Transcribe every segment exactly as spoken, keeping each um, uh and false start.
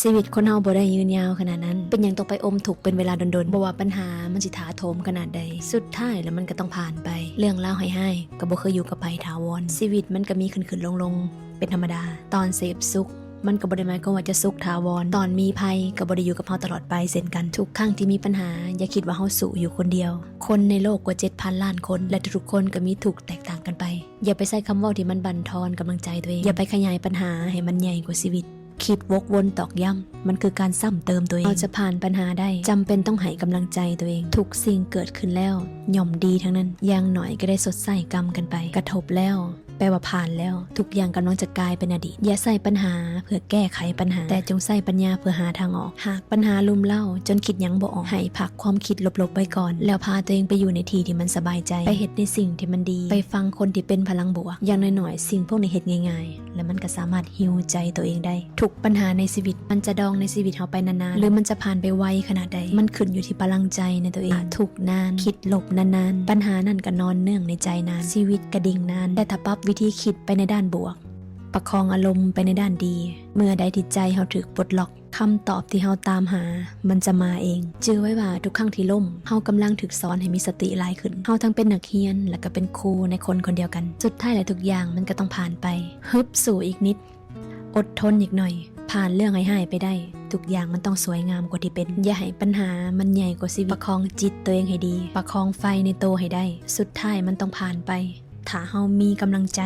ชีวิตคนเฮาบ่ได้ยืนยาวขนาดนั้น เป็นหยังต้องไปอมทุกข์เป็นเวลาดนๆ บ่ว่าปัญหามันสิถาโถมขนาดใด สุดท้ายแล้วมันก็ต้องผ่านไป เรื่องราวร้ายๆ ก็บ่เคยอยู่กับไผถาวร ชีวิตมันก็มีขึ้นๆ ลงๆ เป็นธรรมดา ตอนเสพสุข มันก็บ่ได้หมายความว่าจะสุขถาวร ตอนมีภัยก็บ่ได้อยู่กับเฮาตลอดไปเช่นกัน ทุกครั้งที่มีปัญหา อย่าคิดว่าเฮาสู้อยู่คนเดียว คนในโลกกว่าเจ็ดพันล้านคน และทุกๆ คนก็มีทุกข์แตกต่างกันไป อย่าไปใส่คำเว้าที่มันบั่นทอนกำลังใจตัวเอง อย่าไปขยายปัญหาให้มันใหญ่กว่าชีวิต คิดวกวนตอกย้ำ มันคือการซ้ำเติมตัวเอง เราจะผ่านปัญหาได้ จำเป็นต้องให้กำลังใจตัวเอง ทุกสิ่งเกิดขึ้นแล้ว ย่อมดีทั้งนั้น อย่างน้อยก็ได้ชดใช้กรรมกันไป กระทบแล้ว แปลว่าผ่านแล้ว ทุกอย่างกำลังจะกลายเป็นอดีต อย่าใช้ปัญหาเพื่อแก้ไขปัญหา แต่จงใช้ปัญญาเพื่อหาทางออก หากปัญหารุมเร้าจนคิดหยังบ่ออก ให้พักความคิดลบๆ ไว้ก่อน แล้วพาตัวเองไปอยู่ในที่ที่มันสบายใจ ไปเฮ็ดในสิ่งที่มันดี ไปฟังคนที่เป็นพลังบวก อย่างน้อยๆ สิ่งพวกนี้เฮ็ดง่ายๆ แล้วมันก็สามารถฮีลใจตัวเองได้ ทุกปัญหาในชีวิต มันจะดองในชีวิตเฮาไปนานๆ หรือมันจะผ่านไปไวขนาดใด มันขึ้นอยู่ที่พลังใจในตัวเอง ทุกข์นาน คิดลบนานๆ ปัญหานั่นก็นอนเนื่องในใจนาน ชีวิตก็ดิ่งนาน แต่ถ้าปรับวิธีคิดไปในด้านบวก ประคองอารมณ์ไปในด้านดี เมื่อใดที่ใจเฮาถูกปลดล็อก คำตอบที่เฮาตามหา มันจะมาเอง จื่อไว้ว่าทุกครั้งที่ล้ม เฮากำลังถูกสอนให้มีสติหลายขึ้น เฮาทั้งเป็นนักเรียน และก็เป็นครูในคนคนเดียวกัน สุดท้ายแล้วทุกอย่างมันก็ต้องผ่านไป ฮึบสู้อีกนิด อดทนอีกหน่อย ผ่านเรื่องร้ายๆ ไปได้ ทุกอย่างมันต้องสวยงามกว่าที่เป็น อย่าให้ปัญหามันใหญ่กว่าชีวิต ประคองจิตตัวเองให้ดี ประคองไฟในตัวให้ได้ สุดท้ายมันต้องผ่านไป ถ้าเฮามีกำลังใจ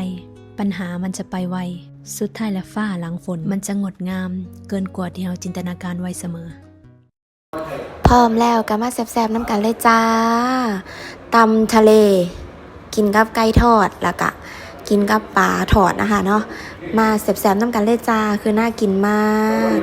ปัญหามันจะไปไว สุดท้ายแล้วฟ้าหลังฝน มันจะงดงามเกินกว่าที่เฮาจินตนาการไว้เสมอ พร้อมแล้วก็มาแซ่บๆ นำกันเลยจ้า ตำทะเล กินกับไก่ทอด แล้วก็กินกับปลาทอดนะคะเนาะ มาแซ่บๆ นำกันเลยจ้า คือน่ากินมาก